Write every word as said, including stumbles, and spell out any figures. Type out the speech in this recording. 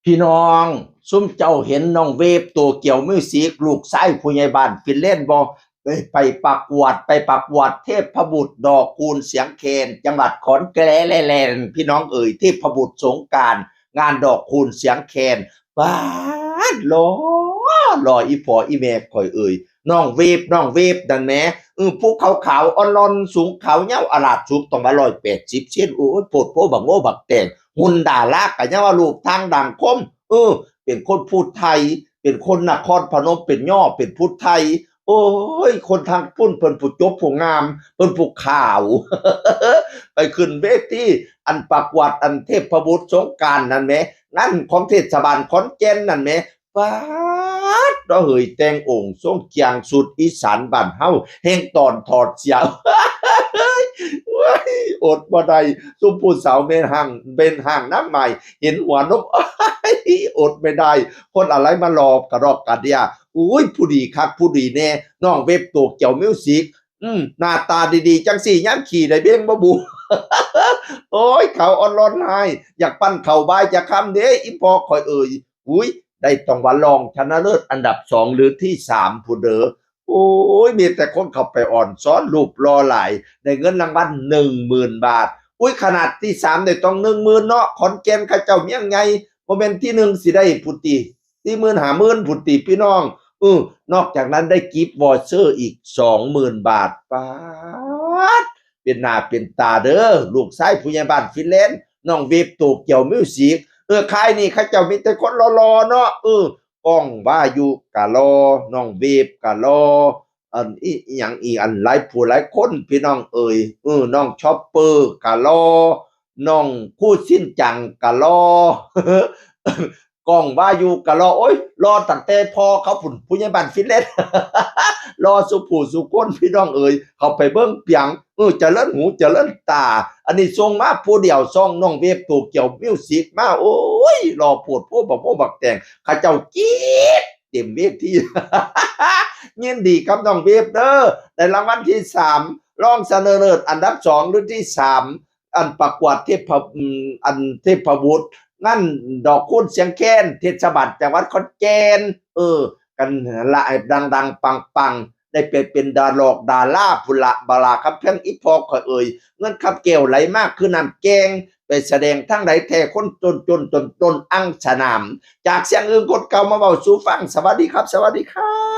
พี่น้อง ซุมเจ้าเห็นน้องเวฟโตเกียวมิวสิก ลูกชายผู้ใหญ่บ้านฟินแลนด์บ่ ไป ไปประกวด ไปประกวดเทพบุตรดอกคูณเสียงแคน จังหวัดขอนแก่น พี่น้องเอ๋ย เทพบุตรสงกรานต์ งานดอกคูณเสียงแคน ป๊าด หล่อ หล่อ อีพ่ออีแม่ข่อยเอ๋ย น้องเวฟ น้องเวฟนั่นแหม เออ ผู้ขาวๆ อ่อนๆ สูงขาวเยาวอลาดสูงต้องว่าร้อยแปดสิบเซน โอ้ย โพดโพบักโง่บักแตง หุ่นดาราก็ยังว่ารูปทางดังคม เออ เป็นคนผู้ไทย เป็นคนนครพนม เป็นย่อ เป็นผู้ไทย โอ้ย คนทางพุ้นเพิ่นผู้จบผู้งาม เพิ่นผู้ขาว ไปขึ้นเวทีอันประกวดอันเทพบุตรสงกรานต์นั่นแหม งานของเทศบาลขอนแก่นนั่นแหม ป๊าด เนาะเฮ้ย แต่งองค์ทรงเครื่องสุดอีสานบ้านเฮา แห่งตอนถอดเสื้อ โอ้ย อดบ่ได้ ซุมผู้สาวเบนห่าง เบนห่างน้ำใหม่ เห็นหัวนม โอ้ย อดไม่ได้ คนอะไรมาหลอกกระดอกกระเดีย อุ้ย ผู้ดีคักผู้ดีแน่ น้องเวฟโตเกียวมิวสิก อืม หน้าตาดีๆ จังสี่ ยามขี่ได้เบ้งบ่บู โอ้ย เขาอ่อนร้อนหาย อยากปั้นเขาบายจะคำเด้ อีพ่อข่อยเอ่ย อุ้ย ได้ต้องว่ารองชนะเลิศอันดับสองหรือที่สามผู้เด้อ โอ้ย มีแต่คนเข้าไปอ่อนซ้อนรูปหล่อหลาย ได้เงินรางวัลหนึ่งหมื่นบาท อุ้ย ขนาดที่สามได้ต้องหนึ่งหมื่นเนาะ ขอนแก่นเขาเจ้าเมียงใหญ่ บ่แม่นที่หนึ่งสิได้พุ้นติ สี่หมื่น ห้าหมื่นพุ้นติพี่น้อง เออ นอกจากนั้นได้กิฟต์วอเชอร์อีกสองหมื่นบาท ป๊าด เป็นหน้าเป็นตาเด้อ ลูกชายผู้ใหญ่บ้านฟินแลนด์ น้องเวฟโตเกียวมิวสิก เออ ค่ายนี้เขาเจ้ามีแต่คนหล่อๆ เนาะ เออ ก้องวายุกะหล่อ น้องเวฟกะหล่อ อันอี อีหยังอีก อันหลายผู้หลายคน พี่น้องเอ่ย เออ น้องชอปเปอร์กะหล่อ น้องคู่สิ้นจังกะหล่อ ก้องวายุกะหล่อ โอ้ย หล่อตั้งแต่พ่อเขาพุ้น ผู้ใหญ่บ้านฟินแลนด์ หล่อสู่ผู้สู่คน พี่น้องเอ่ย เข้าไปเบิ่งเปียง เออ เจริญหูเจริญตา อันนี้ส่งมาผู้เดียว ซ่องน้องเวฟโตเกียวมิวสิกมา โอ้ย หล่อโพดโพบักโพบักแตง เขาเจ้ากรี๊ดเต็มเวที ยินดีกับน้องเวฟเด้อ ได้รางวัลที่สาม รองชนะเลิศอันดับสองหรือที่สาม อันประกวดเทพ อืม อันเทพบุตร งานดอกคูณเสียงแคน เทศบาลจังหวัดขอนแก่น เออ กันละดังๆ ปังๆ ได้ไปเป็นดาหลอกดาราพุ้นละ บาลาคำแพง อีพ่อข่อยเอ่ย เงินคำแก้วไหลมากคือน้ำแกง ไปแสดงทางใดแท้ คนจนจนจนจนอังสนาม จากเสียงอื่นคนเก่ามาเว้าสู่ฟัง สวัสดีครับ สวัสดีครับ